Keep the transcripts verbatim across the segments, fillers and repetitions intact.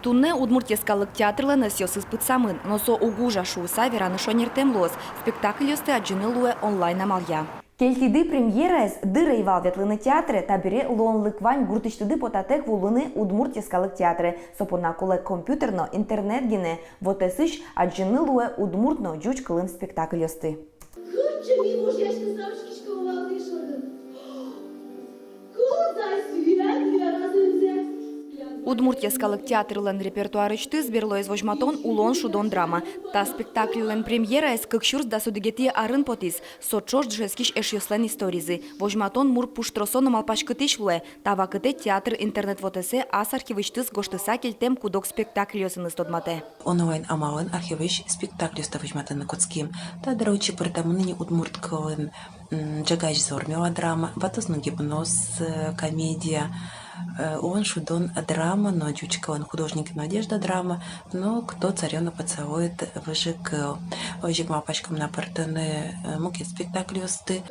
Туннэ Удмурт йӧскалык театрлэн ӧсъёсыз пытсамын, но со уг ужа шуыса вераны шонертэм луоз. Спектакльёсты адӟыны луэ онлайн амалъя. «Кельтӥды» премьераез дыр ӧй вал ветлыны театре, табере луонлык вань гуртысьтыды потатэк вуылыны Удмурт йӧскалык театре. Со понна кулэ компьютер но интернет гинэ. Вотэсысь адӟыны луэ удмурт но ӟуч кылын спектакльёсты. Кыӵе ми вожъяськыса учкиськом вал ни шоры. Кылзэ свет, свет, свет. Удмурт йӧскалык театрлэн репертуарысьтыз берлоез возьматон «Улон шудон» драма. Та спектакльлэн премьераез кык сюрс дас одӥгетӥ арын потӥз. Со ӵош дышетскись эшъёслэн историзы. Возьматон мур пуштросо но малпаськытӥсь луэ. Та вакытэ театр интернет вотэсэ ас архивысьтыз гожтыса кельтэм куд-ог спектакльёсыныз тодматэ. Онлайн амалын архивысь спектакльёсты возьматыны кутским. Та дыре отчы пыртэмын ини удмурт кылын, м, «Ӝегась зор» мелодрама, «Ватоз но гипноз», э, комедия, э, «Улон шудон» драма но ӟуч кылын «Художник и Надежда» драма, но «Кто царёвну поцелует» выжыкыл. Озьы ик малпаськом на пыртыны, э, мукет спектакльёсты.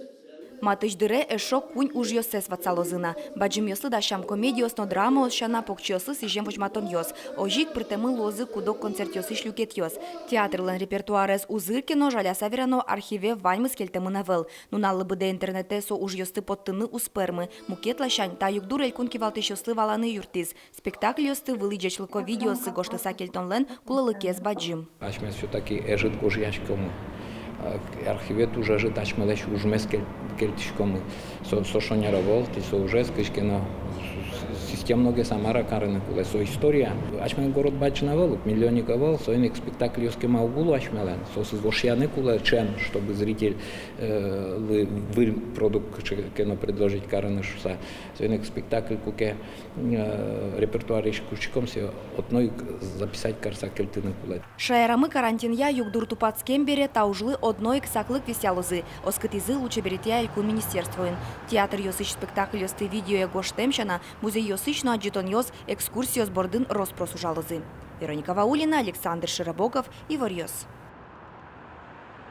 Матысь дыре эшшо куинь ужъёссэс ватсалозы на. Бадӟымъёслы дасям комедиос но драмаос сяна, покчиослы сӥзем возьматонъёс. Озьы ик пыртэмын луозы куд-ог концертъёсысь люкетъёс. Театрлэн репертуарез узыр ке но, жаляса верано, архиве ваньмыз кельтэмын ӧвӧл. Нуналлы быдэ интернетэ со ужъёсты поттыны уз пӧрмы. Мукет ласянь, та югдур элькун кивалтӥсьёслы валаны юрттӥз. Спектакльёсты вылӥ ӟечлыко видеосы гожтыса кельтонлэн кулэлыкез бадӟым. Асьмеос всё-таки ӧжыт гожъяськомы. А, архиве туж ӧжыт асьмелэсь ужмес кель-, кельтӥськомы. Со, со шонер ӧвӧл, тӥ со ужез кызьы ке но с-, с-, системногес, а, мар-а карыны кулэ. Со история. Асьмелэн город бадӟым ӧвӧл, миллионник ӧвӧл, соин ик спектакльёс кема уг луы асьмелэн. Соосыз вошъяны кулэ ӵем, чтобы зритель, э, лы выль продукт кыӵе ке но предложить карыны шуыса. Соин ик спектакль куке, э, репертуарысь кутском, сое одно ик записать карыса кельтыны кулэ. Шаерамы карантинъя югдур тупатскем бере та ужлы одно ик саклык висъялозы, оскытӥзы лулчеберетъя элькун министерствоын. Театръёсысь спектакльёсты видеое гожтэм сяна, музейёсысь но адӟытонъёс, экскурсиос бордын рос-прос ужалозы. Вероника Ваулина, Александр Широбоков, «Иворъёс».